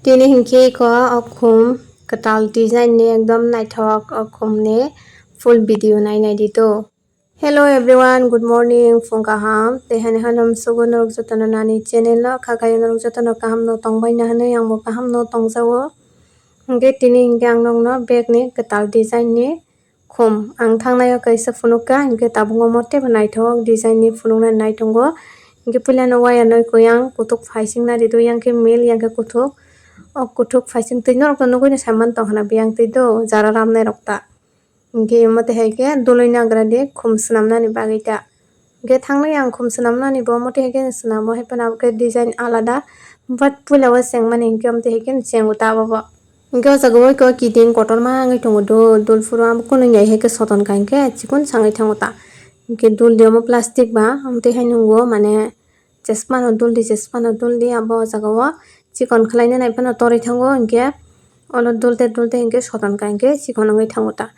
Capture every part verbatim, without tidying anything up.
Tini hinkhe iko o khum kwtal design ni ekdom naithok o khum ni full video nai nai di to. Hello everyone, good morning, phung kaham. Tei hani hano msugo norok jotono nani channel no kha khayo norok jotono kaham no tongbai na hinwi ang bo kaham no tongjago. Hinkhe tini hinkhe ang nokno bag ni kwtal design ni khum ang thangnai o kaisa phunukha, hinkhe tabuk omo teibo naithok design ni phunuknani nai tongo. Hinkhe puilano wire no iko yang kuthuk phaisingna rido, yang khe mil, yang khe kuthuk. O kuthuk phaising twi norok no nugwi no saiman tong khna biyang twi do jara ramnai rok ta. Hinkhe omo twi hai khe dului nagra di khum swnamnani bagwi ta. Hinkhe thangnai ang khum swnamnani bo omo twi hai khe swnamo, hai phano abo khe design alada. But puila o chengmani hinkhe omo twi hai khe chengo ta abo bo. Hinkhe o jaga o iko kiting kotorma wngwi tongo dul, dul phuru abo kunu ya hai khe soton ka hinkhe chikon sangwi thango ta. Hinkhe dul di omo plastic ba, omo twi hai nungo mane chesmano dul di, chesmano dul di, abo o jaga o chikon khlainani phano torwi thango hinkhe olo dul te, dul te hinkhe soton ka hinkhe chikon wngwi thango ta.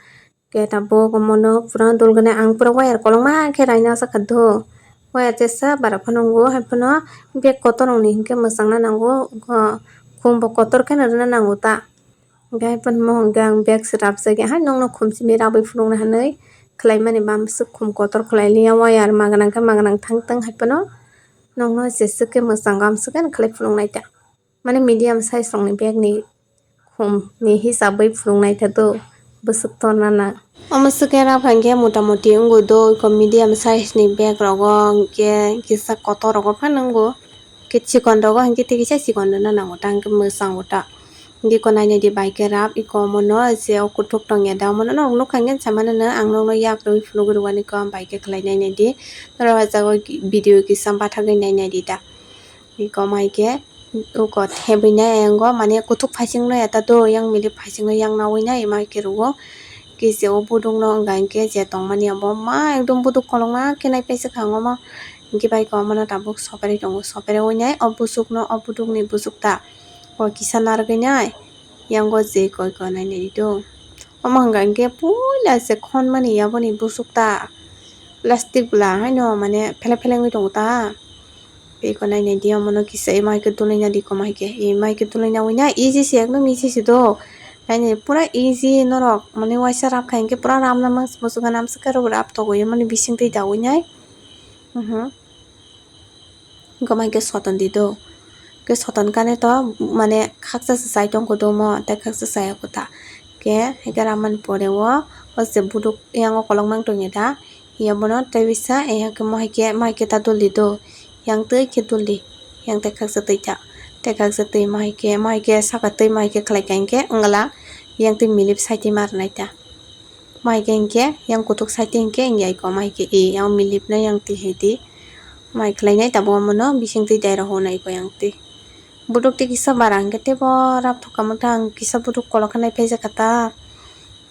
Khe tabuk omono pura dulgwnai, ang pura wire kolokma khe raina sakha do. Wire tesa bara phano nungo, hai phano bag kotor rokni hinkhe mwchangna nango, khum bo kotor kheno rwna nango ta. Hinkhe hai phano mohon khe ang bag se rapjagya, hai nokno khum simi rabwi phunukna hinwi khlaimani, bamswk khum kotor khlai liya, wire magnang khe magnang thang tong, hai phano nokno jeswk khe mwchango amswk khe khlai phunuknai ta. Mane medium size rokni bag ni khum ni hisabwi phunuknai ta do, bwswk torna nang. Omo swkhe rap hinkhe mota moti wngwi do, iko medium size ni bag rogo hinkhe kisa kotor rogo phano wngo, khe chikon rogo hinkhe tei kisa chikon rwna nango ta, hinkhe mwchango ta. Hinkhe iko nainai di bai khe rap, iko omono je o kuthuk tongya da, omono norok nukha hinkhe saimano no ang nokno yak rwui phunugwi rwani, iko bai khe khlai nainai di, norok o jaga o video kisa bathagwi nainai di ta. Iko mai khe uko thebwi nai, yang o mane kuthuk phaising no eta do, yang milik phaising no yang nawi nai, mai khe rwo. Kisa o buduk no wngkha hinkhe je tongmani abo ma ekdom buduk kolokma khe nai paisa kha, omo hinkhe bai khe omono tabuk sopari tongo, sopari wi nai o busuk no, o buduk ni busuk ta o kisa narwgwi nai, yang o je koi koi nai nai do. Omo hwnka hinkhe puila se khonmani aboni busuk ta plastic bwla haino mane pheleng pheleng wngwi tongo ta. Tei iko nainai di omono kisa ema hai khe dulai na di, iko mai khe, ema hai khe dulai na wi na easy se, ekdom easy se do. Nainai pura easy norok mane waisa rap kha hinkhe pura rap na mang se, muchungo namswk khe rap togwi mani bising twi dawi nai. Mhm. Iko mai khe soton di do. Khe soton kane to mane khaksa se chai tong kudumo tei khaksa chaya kutha. Khe hai khe ramani pore o, o se buduk yang o kolok mang tongya da. Yang bono tei bisa, eh, yang khe mo hai khe, mo hai khe ta dul di do. Yang twi khe dul di. Yang tei khaksa twi ta. Tei khaksa twi mo hai khe, mo hai khe saka twi mo hai khe khlai ka hinkhe wngla. Yang twi milip sai twi ma rwnai ta. Mo hai khe hinkhe yang kuthuk sai twi hinkhe wngya iko mo hai khe e, yang milip no yang twi hai di. Mo hai khlai nai tabuk omono bising twi dai rok hwnwi iko yang twi. Buduk twi kisa bara hinkhe teibo rap thok kha, motha ang kisa buduk kolok khe nai phaijak kha ta.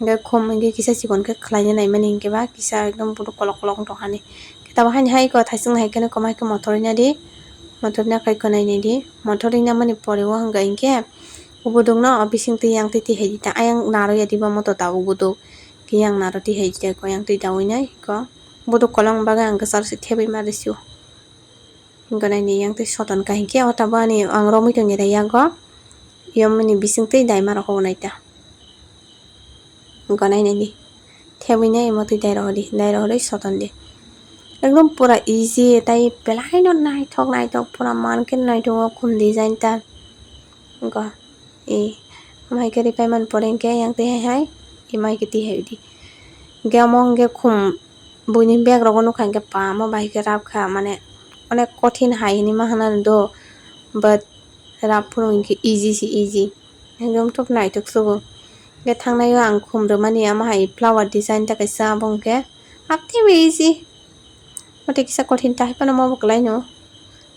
Hinkhe khum hinkhe kisa chikon khe khlaina naimani hinkhe ba kisa ekdom buduk kolok kolok wng tongkha ni. Khe tabuk haini hai iko thaising hai kheno kwmai khe mothor wngya di. Mothor wngya khai iko nainai di. Mothor wngya mani pore o hwnka hinkhe o buduk no o bising twi yang twi twi hai di ta. Ayang naro ya di ba moto tabuk buduk. Khe yang naro twi hai di ta iko yang twi dawi nai iko. Buduk kolok wng bagwi ang kwcharo se thebwi ma rw sio. Hinkhe nainai yang twi soton kha hinkhe o tabuk ani ang romwi tongya da yago. Yomni bising twi daima rok hwnwi ta. Hinkhe nainai di. Thebwi nai omo twi dai rw di, dai rw di soton di. Ekdom pura easy, tai belai no naithok naithok, pura man khe naithok o khum design ta. Hinkhe e, omo hai khe ripai man pore hinkhe yang twi hai hai, emo hai khe twi hai di. Hinkhe omo hinkhe khum buini bag rogo nukha hinkhe pamo bai khe rap kha, mane onek kothin hai hinwi ma hwnna do, but rap phuru hinkhe easy se easy, ekdom thop naithok sugo. Hinkhe thangnai o ang khum rwmani omo hai flower design ta kaisa, abo hinkhe aptwi bo easy, mothe kisa kothin ta hai phano omo bo kwlai no.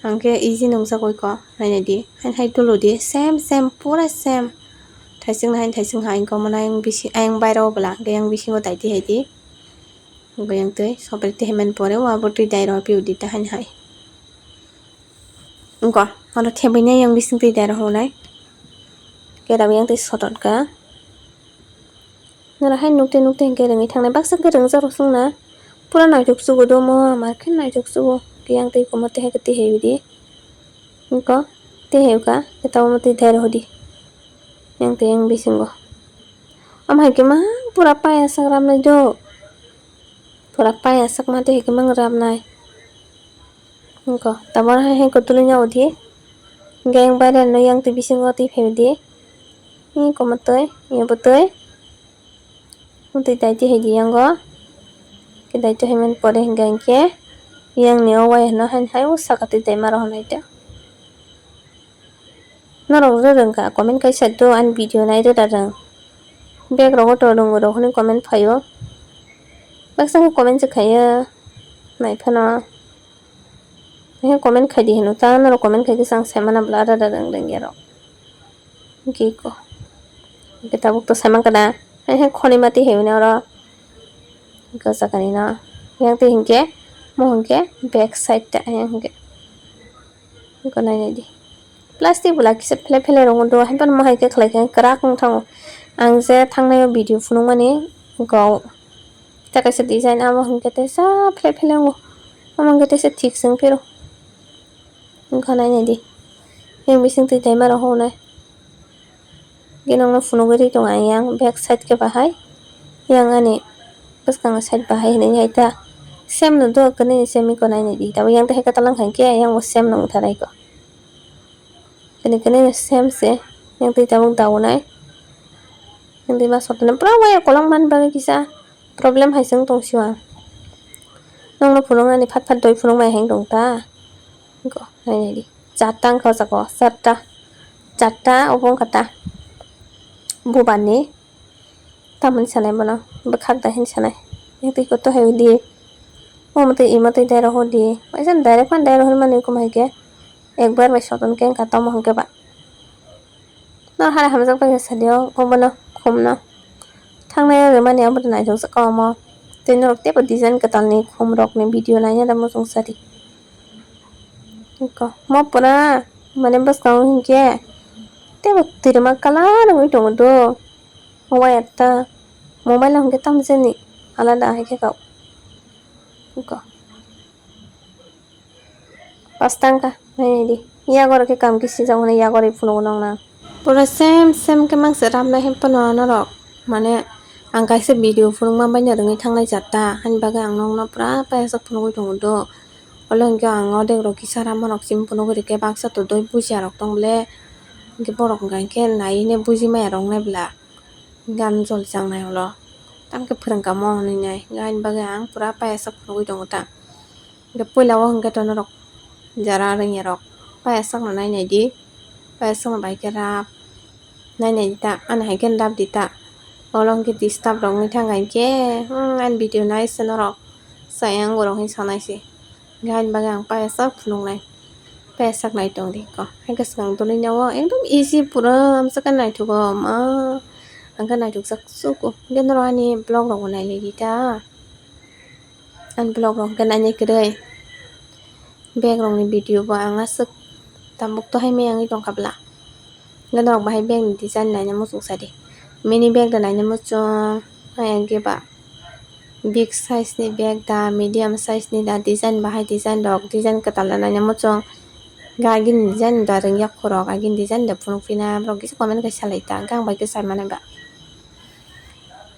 Ang khe easy nungjak oi ko, naina di. Hain hai dulu di, same, same, pura same. Thaising hain thaising hai, wngkha omo ayang bisi-, ayang bairo bwla, hwnkhe ayang bisingo dai di hai di. Hwnkhe ayang twi, sopre twi haiman pore, o abo twi dai rw phi udi ta hain hai. Wngkha, ano thebwi nai ayang bising twi dai rw hwnwi. Khe abo ayang twi sotot kha. Noro hai nukte nukte hinkhe rwngwi thangnai baksa khe rwngsa rw songna. Pura naithok sugo do omo, hamar khe naithok sugo. Khe yang twi komo twi hai khe twi hai udi. Wngkha twi hai wngkha khe tabuk omo twi dai rw hodi. Yang twi yang bisingo. Omo hai khe mang pura paya sak ramnai do. Pura paya sak ma twi hai khe mang ramnai. Wngkha. Tabuk hai hai khe tuli nya udi. Hwnkhe yang baire no yang twi bisingo twi phai udi. Ni komo twi, yang bo twi. Twi dai twi hai di yang go. Khe dai twi hai man pore hwnkhe yang ni o wai no hai hai o saka twi dai ma rw nai do. Norok rwrwng kha comment kaisa do ani video nai rwrwng. Bag rogo to rwngo rok hwnwi comment phaio. Baksa khe comment se khaio. Nai phano. He comment khai di hino ta norok comment khai khe chang sai mana bla rwrwng rwngya rok. Giko. Hwnkhe tabuk to sai mankha da. He he khonima twi hai hwnwi oro. Gajagani no. Yang twi hinkhe mo hinkhe back side ta yang hinkhe. Ganainai di. Plastic bwla kisa phele phele rongo do, haibano mohai khe khlai khe kwrak wng thango. Ang je thangnai o video phunukmani wngkha o. Tei kaisa design abo hinkhe teisa phele phele wngo. Omo hinkhe teisa thik se wng phiro. Wngkha nainai di. Yang bising twi taima rok honai. Gini wngno phunugwi tong ang yang back side khe bahai. Yang ani bwskangni side bahai hinwi hai ta. Same no do, kwnwi ni same iko nainai di. Tabuk yang twi hai kwtal wngkha hinkhe yang bo same no wngthar aiko. Kwnwi kwnwi no same se. Yang twi tabuk daunai. Yang twi ma sotoni pura waya kolok man bagwi kisa problem hai se wng tong sio ang. Nokno phunuknani phat phat doi phunukmai hai wng tong ta. Iko nainai di. Charta wngkha o jaga o, charta. Charta obo wngkha ta. Bubarni. Tamoni sanai bono. Bwkhak da hin sanai. Yang twi koto hai udi. Omo twi imo twi dai rohor di. Waisa direct phano dai rohor mani wngkha hai khe. Ekbar bai soton khe wngkha tamo hwnkhe ba. No hara hamjak bai khe sadio obono khumno. Thangnai o rwmani obo naithok jak omo. Tei norok teibo design kwtalni khumrokni video naina da muchung sadi. Iko mo pura mane bwskango hinkhe teibo twirima colour wngwi tongo do. Wire ta mobile o hinkhe tamjani alada hai khe kok. Iko. Pasta wngkha, nainai di. Yago rok khe kam khe sijak mani yago rwi phunukgo nokna. Pura same same khe mangse ramnai hwn phano norok. Mane ang kaisa video phunukma baina rwngwi thangnai charta. Haini bagwi ang nokno pura payasok phunugwi tongo do. Olo hinkhe ang odek rok kisa ramma rok simi phunugwi rwkhe baksa to doi bujiya rok tong bole. Hinkhe borok hinkhe naiwi ne buji maya rok nai bwla. Gan jol changnai ulo. Tamokhe phwrwngkha mo hwnwi nai. Hinkhe haini bagwi ang pura payasok phunugwi tongo ta. Hinkhe puila o hinkhe to norok jara rwngya rok payasokno nainai di. Payasokno bai khe rap nainai di ta. Ani hai khe rap di ta. Olo hinkhe disturb rok wngwi thangkha hinkhe, hmm, ani video nai se norok. Sayang borok hinwi sanai se. Hinkhe haini bagwi ang payasok phunuknai. Payasok nai tong di ko. Hai khe swkang tongwi nw o ekdom easy pura amswk khe naithogo ma. Ang khe naithokjak sugo. Hinkhe norok ani vlog rokbo nailai di ta. Ani vlog rok hinkhe nainai kwrwi. Bag rokni video bo ang aswk tabuk to hai maya wngwi tongkha bwla. Hinkhe norok bahai bag ni design naina muchung sadi. Mini bag da naina muchung, hai hinkhe ba big size ni bag da, medium size ni da, design bahai design rok, design kwtal da naina muchung. Hinkhe agini design da rwngya khorok, agini design da phunuk phina borok kisa comment khai salai ta, hinkhe ang bai khe sai manai ba.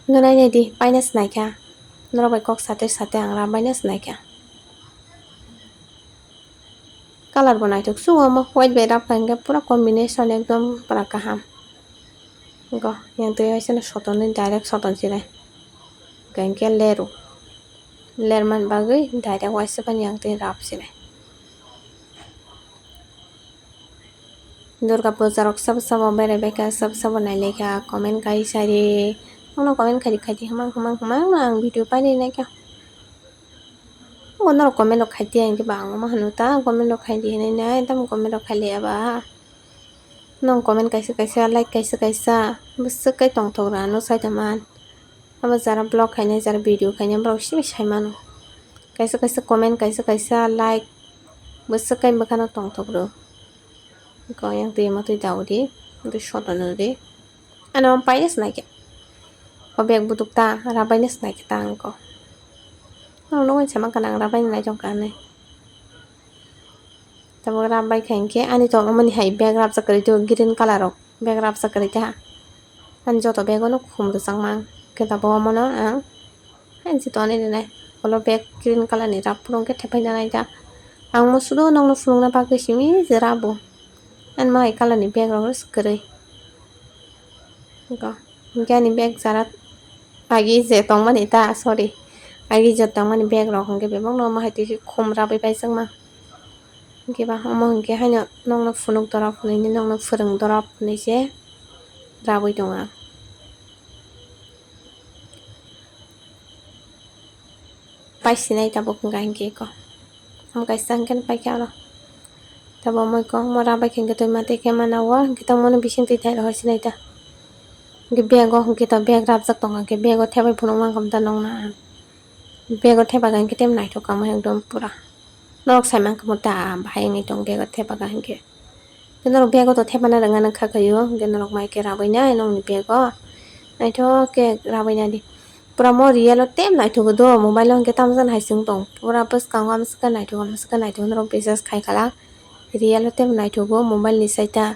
Hinkhe nainai di, paina se naikha, norok bai kok sate sate ang ram baina se naikha. Colour bo naithok sugo omo white bai rap kha hinkhe pura combination ekdom pura kaham. Go yang twi waisa no sotonwi direct soton sinai. Hinkhe leru. Lermani bagwi direct waisa phano yang twi rap sinai. Durga puja rok sabo sabo berai baikha, sabo sabo nailaikha, comment kai sari. Nono comment khaidi khaidi hwmang hwmang hwmang no ang video painai naikha. Bo norok comment rok khai di, ang khe ba ang ma hwnwi ta comment rok khai di hinwi nai, tamo comment rok khai liya ba. Nong comment kaisa kaisa, like kaisa kaisa, bwswk khe tongthok rw ano sai tongma. Abo jara vlog khainai, jara video khainai, borok simi sai mano. Kaisa kaisa comment, kaisa kaisa like, bwswk khe bwkhano tongthok rw. Ko yang twi ma twi da udi, twi soto nw di. Ano paina se naikhe. O bag butuk ta, rabaina se naikhe ta ang ko. Ano nugwi sama kana ang rabaina nai tongkha hinwi. Tabuk rap bai kha hinkhe ani to omoni hai bag rapjak kwrwi to green colour rok bag rapjak kwrwi ta. Ani joto bag o no khum rwchak mang. Khe tabuk omo no ang hai se tonwi rwnai. Olo bag green colour ni rap phuru hwnkhe thepai nanai da. Ang mo sudo nokno phunukna bagwi simi je rabo. Ani ma hai colour ni bag rok se kwrwi. Go. Hwnkhe ani bag jara agi je tongmani ta, sorry. Agi je tongmani bag rok hwnkhe bebak no omo hai twi khum rabwi paijak ma. Hwnkhe ba omo hwnkhe haino nokno phunuk dorop hwnwi, nokno phwrwng dorop hwnwi se rabwi tongo ang. Pai sinai tabuk hwnkha hwnkhe eko. Omo kaisa hwnkhe paikha oro. Tabuk omo eko omo rabai khe hwnkhe twi ma twi khe mana o hwnkhe tongmani bising twi thai rohor sinai ta. Hwnkhe bag o hwnkhe ta bag rabjak tongo hwnkhe bag o thepai phunuk mankha ta nokna ang. Bag o thepai kha hwnkhe tei naithok kamo ekdom pura. Norok sai mankha mo ta bahai wngwi tong bag o thepai kha hwnkhe. Norok bag o to thepana rwngna nang kha khaio, hwnkhe norok mai khe rabwi nai nokni bag o. Naithok khe rabwi nai di. Pura mo real o tei naithogo do, mobile o hwnkhe tamjani hai se wng tong. Pura bwskango amswkhe naithogo, amswkhe naithogo, norok bisas khai khala. Real o tei naithogo mobile ni saita.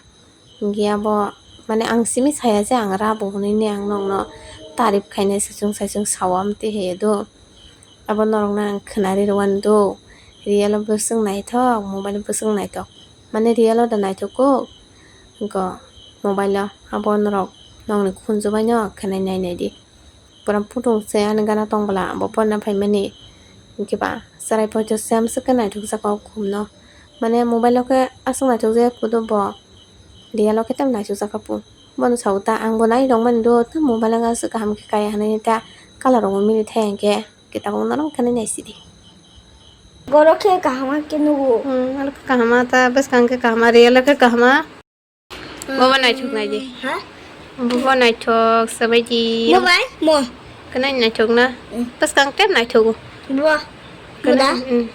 Hwnkhe abo, mane, ang simi saya je ang rabo hwnwi ne ang nokno tarif khainai saichung saichung sao amtwi hai do. Abo norokno ang khwnari rwani do. Real o bwswk naithok, mobile o bwswk naithok. Mane real o da naithok kuk. Go mobile o abo norok nokni khunju bai no khwnai nai nai di. Pura putung se ani gana tong bwla bo porna phaimani. Hwnkhe ba chwrai poito se amswk khe naithok jaka o khum no. Mane mobile o khe aswk naithok je kudo bo. Real o khe tamo naithok jaka pu. Bono sao ta ang bo nai rwngmani do ta mobile o aswk kaham khe kaya hinwi ta colour rok bo mili thai hwnkhe. Khe tabuk norok khe nai naisidi. Borok khe kahama khe nugo. Hmm, ano khe kahama ta bwskang khe kahama, real khe kahama. Bobo naithok nai di. Ha? Bobo naithok sabai di. Mo bai? Mo. Khe nai naithok na? Hmm. Bwskang khe naithogo. Bo. Khe nai, hmm.